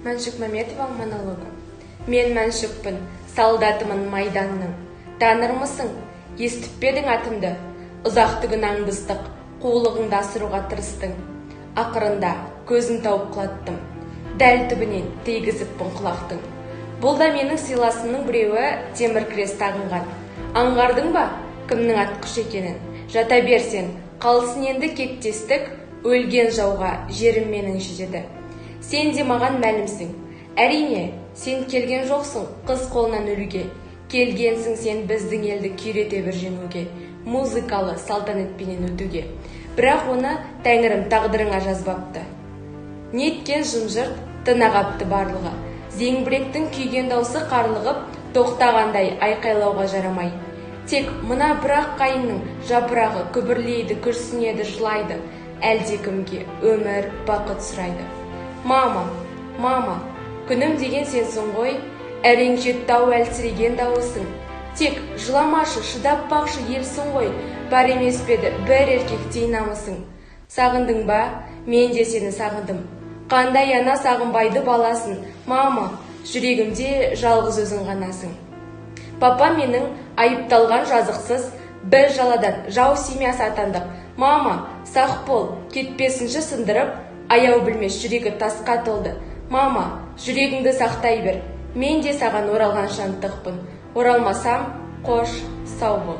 Мәншүк Мәметова монологы. Мен Мәншүкпін, солдатымын майданның. Танырмысың, естіп пе едің атымды? Ұзақты күн аңдыстық, қулығыңды асыруға тырыстың. Ақырында көзін тауып құлаттым. Дәл түбінен тигізіппін құлақтың. Бұл да менің сыйласымның біреуі, темір крест тағынған. Аңғардың ба, кімнің атқыш екенін? Жата бер сен, қалсын енді кектестік, өлген жауға жерім менің жетеді. Сен де маған мәлімсің. Әрине, сен келген жоқсың қыз қолынан өлуге. Келгенсің сен біздің елді күйрете бір жеңуге, музыкалы салтанатпенен өтуге. Бірақ оны тәңірім тағдырыңа жазбапты. Неткен жым-жырт, тына қапты барлығы. Зеңбіректің күйген даусы қарлығып, тоқтағандай айқайлауға жарамай. Тек мына бір-ақ қайыңның жапырағы күбірлейді, күрсінеді, жылайды. Әлдекімге өмір, бақыт сұрайды. Мама, мама, күнім деген сенсің ғой, әрең жетті-ау әлсіреген дауысың. Тек жыламашы, шыдап бақшы, елсің ғой, бар емес пе еді бір еркектей намысың. Сағындың ба? Мен де сені сағындым. Қандай ана сағынбайды баласын? Мама, жүрегімде жалғыз өзің ғанасың. Папа менің айыпталған жазықсыз, бір жаладан жау семьясы атандық. Мама, сақ бол, кетпесінші сындырып, аяу білмес жүрегі тасқа толды. Мама, жүрегіңді сақтай бер, мен де саған оралғанша ынтықпын. Оралмасам, қош, сау бол.